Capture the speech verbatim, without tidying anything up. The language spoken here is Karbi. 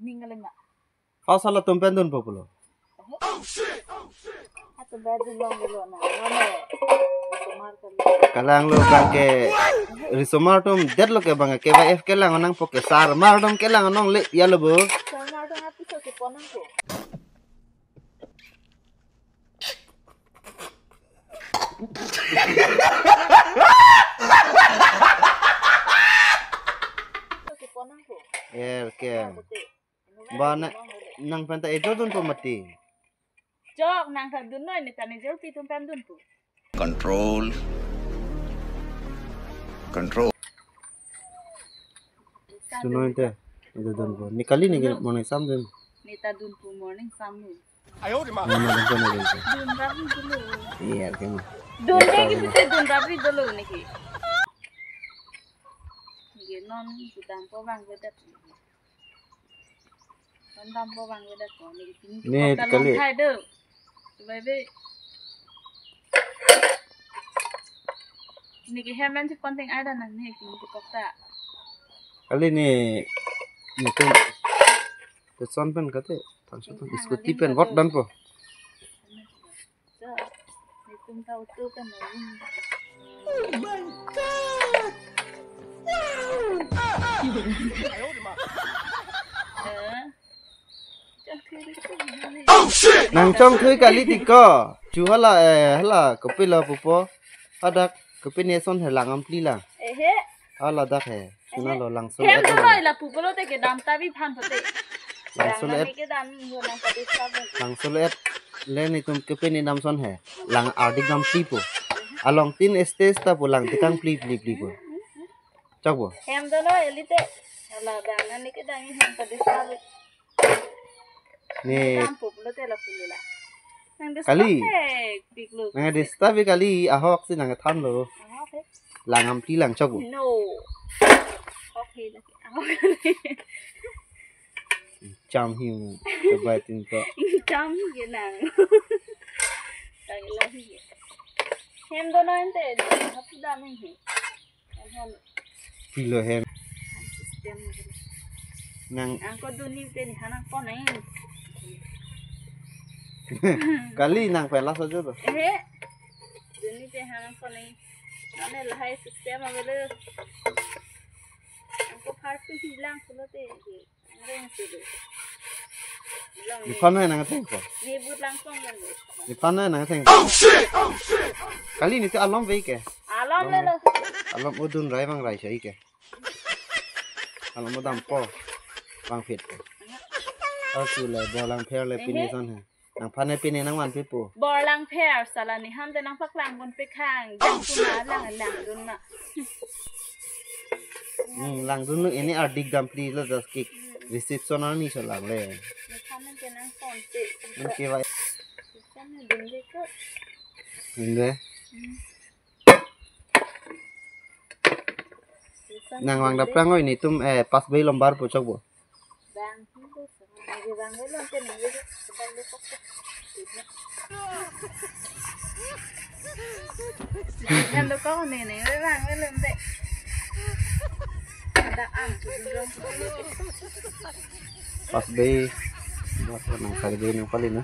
Ning kalima. Hau sala tum pen dunpo pulo. Atu ba dun long dolo na. Mane. Tumar kali. Kalang lo bangke risomar tum det lo ke bangke K Y F kelang nangpo ke sarmar tum kelang nongle ya lo bo. Sarmar tum apiso ke ponang ko. Ke ponang ko. Er ke. Ba na nang pen ta ejo dunpo mati. Jok nang ta dun noi ne ta ne jor pi tum pen dunpo. Control. Control. Sunoi te ejo dunpo. Ne kali ne ke morning sam dun. Ne ta dunpo morning sam dun. Ayo di ma. Mana dunpo ne dunpo. Dun rapi dulu. Iya ke ma. Dun de ki pute dun rapi dulu ne ki. Ne ke non kudam po bang bedak. Kan dampo bang le da ko ni pini Ne, ko ta kali. Long thai do. Bai be. Ni ke hemen si konting ai da nang ni pini ko ta. Kali ni ni tu tu son pen kate. Tang so pen scooty pen vot dampo. So, nitum ta utu kan na yun. Oh my God! Wow! Eh, chok kiri ko yun. Nang chongthui kali ti ko. Chu hala, eh, hala, kopi lo pupo. Hadak kopi ne son he lang ampli lang. Ehe. Hala dak he. Suna lo langsung Hem et tu lo. Noi la pupo lo te ke dam ta bi phan pote. Langsung et. Ke dam ni ho nang ka disturb. Langsung et. Le nitum kopi ne dam son he. Lang ardik dam pli po. Along tin stage ta po lang tikang pli pli pli po. Chok po. Hem do noi elite. Hala dam na ni ke dam ni hem ka disturb. Ne. Dam pulo te la pulo la. Nang disturb Kali. He, pik lo. Nang disturb kali ahok si nang than lo. Ahok he. Lang ampli lang chok po. No. Ahok he lagi. Ahok he. Cham hi mo. Sabai tin ko. Cham hi ke nang. Tang lo hi ke. Hem do noi te. Hap dam hi. Pilo hem. Nang Angko duni te ni hanang ko nai. Kali nang pelas aja tuh. Eh. Duni te hanang ko nai. Nane lahai system avelo. Angko parsu hilang kulo te. Reng sudu. Ni phan nai nang thengpo. Ni but lang pong kan. Ni phan nai nang thengpo. Kali ni te alom ve ke. Alom le lo. Alom udun rai bang rai sai ke. Alom dampo. Bang fit. Asu le bolang pher le pini son he. Nang phan ne pini nang van pipo. Borlang pher sala ni ham te nang paklang gun pikhang. Jang kuna lang lang dun ma. Hmm, lang dun lo ini ardik dam pli lo das kik. Reception ani so lang le. Ni phan ne ke nang phone pe. Nang ke vai. Reception ne dun de ko. Inde. Hmm. Nang vang dapprang oi nitum eh pas bai lombar po chok po. Bang, bang, bang, bang, bang, bang, bang. Nang do ko ne ne bang bang bang. Ada am tu dong. Pas bai. Pas nang kali bai nang pali na.